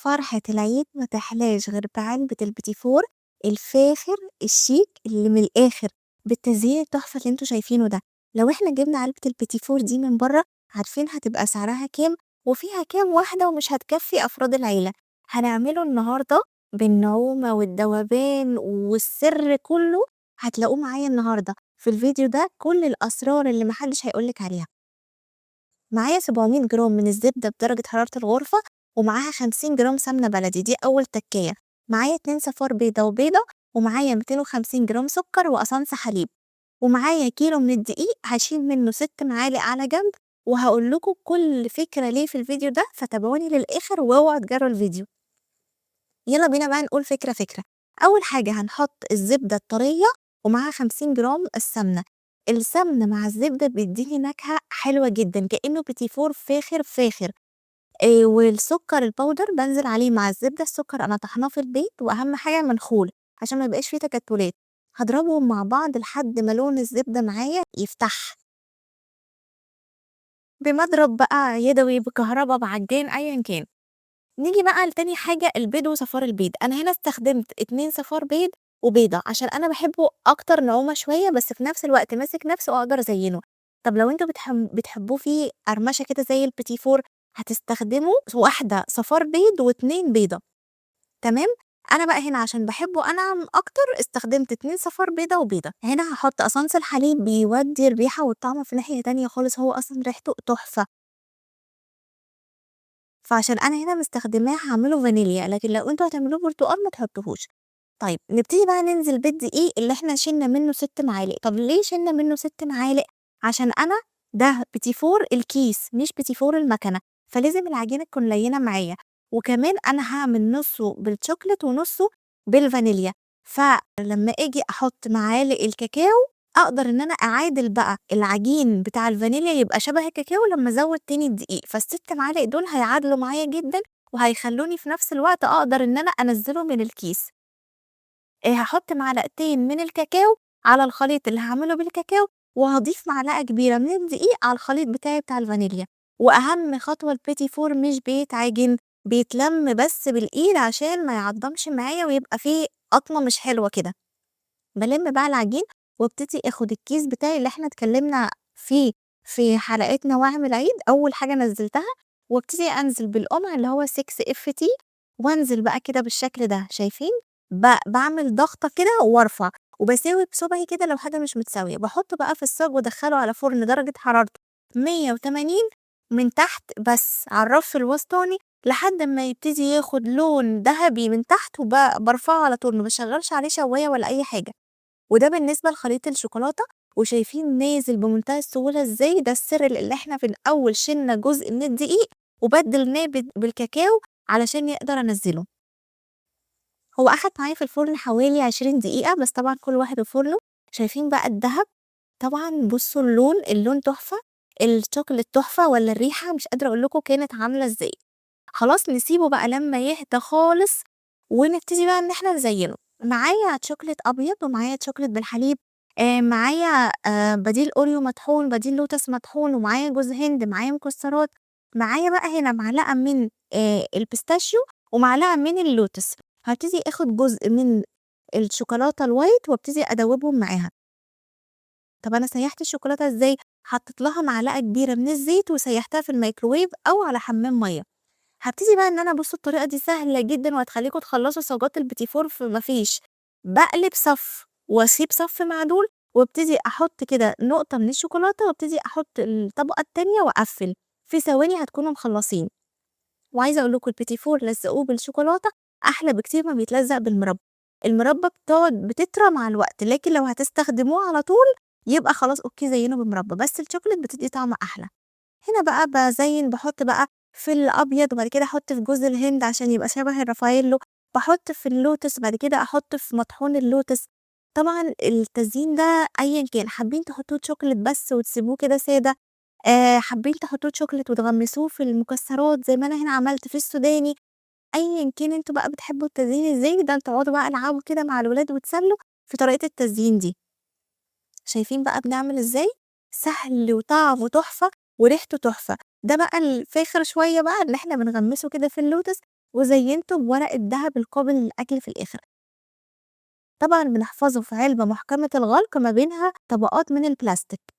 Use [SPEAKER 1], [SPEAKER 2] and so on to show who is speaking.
[SPEAKER 1] فرحة العيد ما تحلاش غير بعلبة البيتي فور الفاخر الشيك اللي من الآخر بالتزيين التحفة اللي انتوا شايفينه ده. لو احنا جبنا علبة البيتي فور دي من بره عارفين هتبقى سعرها كام وفيها كام واحدة ومش هتكفي أفراد العيلة. هنعمله النهاردة بالنعومة والذوبان والسر كله هتلاقوه معايا النهاردة في الفيديو ده، كل الأسرار اللي محدش هيقولك عليها. معايا 700 جرام من الزبدة بدرجة حرارة الغرفة ومعاها 50 جرام سمنة بلدي، دي أول تكاية. معايا 2 صفار بيضة وبيضة، ومعايا 250 جرام سكر وقصنص حليب، ومعايا كيلو من الدقيق هشيل منه 6 معالق على جنب، وهقول لكم كل فكرة ليه في الفيديو ده، فتابعوني للآخر واوعوا تجروا الفيديو. يلا بينا بقى نقول فكرة فكرة. أول حاجة هنحط الزبدة الطرية ومعاها 50 جرام السمنة. السمنة مع الزبدة بيديني نكهة حلوة جدا كأنه بيتي فور فاخر فاخر. والسكر ال powder بنزل عليه مع الزبدة، السكر أنا طحناه في البيت، وأهم حاجة منخول عشان ما يبقاش فيه تكتلات. هضربهم مع بعض لحد ما لون الزبدة معايا يفتح، بمضرب بقى يدوي، بكهربا، بعجان، أيا كان. نيجي بقى لتاني حاجة، البيض وصفار البيض. أنا هنا استخدمت 2 صفار بيض وبيضة عشان أنا بحبه أكتر نعومة شوية، بس في نفس الوقت ماسك نفسه وأقدر أزينه. طب لو انتوا بتحبوه فيه قرمشة كده زي البيتي فور، هتستخدموا واحدة صفار بيض واتنين بيضة، تمام؟ أنا بقى هنا عشان بحبه أنعم أكتر استخدمت 2 صفار بيضة وبيضة. هنا هحط قصنص الحليب، بيودي الريحة والطعم في ناحية تانية خالص، هو أصلا ريحته تحفة. فعشان أنا هنا مستخدماه هعمله فانيليا، لكن لو انتوا هتعملوه برتقال ما تحطوهوش. نبتدي بقى ننزل بالدقيق اللي احنا شلنا منه 6 معالق. طب ليه شلنا منه 6 معالق؟ عشان أنا ده بيتي فور الكيس مش بيتي فور المكنة، فلازم العجينة تكون لينة معايا. وكمان أنا هعمل نصه بالشوكليت ونصه بالفانيليا، فلما اجي احط معالق الكاكاو اقدر ان انا اعادل بقى العجين بتاع الفانيليا يبقى شبه الكاكاو لما ازود تاني الدقيق. فالست معالق دول هيعادلوا معايا جدا وهيخلوني في نفس الوقت اقدر ان انا انزله من الكيس. هحط معلقتين من الكاكاو على الخليط اللي هعمله بالكاكاو، وهضيف معلقة كبيرة من الدقيق على الخليط بتاعي بتاع الفانيليا. وأهم خطوة البيتي فور مش بيتعجن، بيتلم بس بالإيد عشان ما يعضمش معايا ويبقى فيه قطمة مش حلوة كده. بلم بقى العجين وابتدي اخد الكيس بتاعي اللي احنا اتكلمنا فيه في حلقتنا نواعم العيد، أول حاجة نزلتها، وابتدي أنزل بالقمع اللي هو 6 اف تي، وانزل بقى كده بالشكل ده. شايفين؟ بعمل ضغطة كده وارفع، وبساوي بصبعي كده لو حاجة مش متساوية. بحطه بقى في الصاج وادخله على فرن درجة حرارته 180 من تحت بس على الرف الوسطاني لحد ما يبتدي ياخد لون ذهبي من تحت، وبرفعه على طول، ما بشغلش عليه شواية ولا أي حاجة. وده بالنسبة لخليط الشوكولاتة. وشايفين نازل بمنتهى السهولة ازاي؟ ده السر اللي احنا في الأول شلنا جزء من الدقيق وبدلناه بالكاكاو علشان يقدر انزله. هو أخد معايا في الفرن حوالي 20 دقيقة بس، طبعا كل واحد وفرنه. شايفين بقى الذهب؟ طبعا بصوا اللون، اللون تحفة، الشوكولاتة تحفة، ولا الريحة مش قادرة أقول لكم كانت عاملة ازاي. خلاص نسيبه بقى لما يهدى خالص ونبتدي بقى إن احنا نزينه. معايا شوكليت أبيض ومعايا شوكليت بالحليب، معايا، بديل أوريو مطحون، بديل لوتس مطحون، ومعايا جوز هند، معايا مكسرات، معايا بقى هنا معلقة من، البيستاشيو ومعلقة من اللوتس. هبتدي اخد جزء من الشوكولاتة ال white وابتدي ادوبهم معاها. طب انا سيحت الشوكولاتة ازاي؟ حطيت لها معلقة كبيرة من الزيت وسيحتها في الميكروويف او على حمام مية. هبتدي بقى ان انا بصوا الطريقة دي سهلة جدا وهتخليكم تخلصوا صاجات البيتي فور في مفيش. بقلب صف واسيب صف معدول، وابتدي احط كده نقطة من الشوكولاتة، وابتدي احط الطبقة التانية واقفل. في ثواني هتكونوا مخلصين. وعايزة اقول لكم البيتي فور لزقوه بالشوكولاتة احلى بكتير ما بيتلزق بالمربى. المربى بتطرى مع الوقت، لكن لو هتستخدموه على طول يبقى خلاص okay زينه بالمربى، بس الشوكولاتة بتدي طعم احلى. هنا بقى بزين، بحط بقى في الابيض، وبعد كده احط في جوز الهند عشان يبقى شبه الرافايلو، بحط في اللوتس، بعد كده احط في مطحون اللوتس. طبعا التزيين ده ايا كان، حابين تحطوه شوكليت بس وتسيبوه كده ساده، حابين تحطوه شوكليت وتغمسوه في المكسرات زي ما انا هنا عملت في السوداني، ايا كان انتوا بقى بتحبوا التزيين ازاي، ده انتوا اقعدوا بقى العبوا كده مع الولاد وتسلوا في طريقة التزيين دي. شايفين بقى بنعمل ازاي؟ سهل وطعمه تحفة وريحته تحفة. ده بقى الفاخر شوية بقى ان احنا بنغمسه كده في اللوتس. وزينته بورق الدهب القابل للأكل في الآخر. طبعًا بنحفظه في علبة محكمة الغلق ما بينها طبقات من البلاستيك.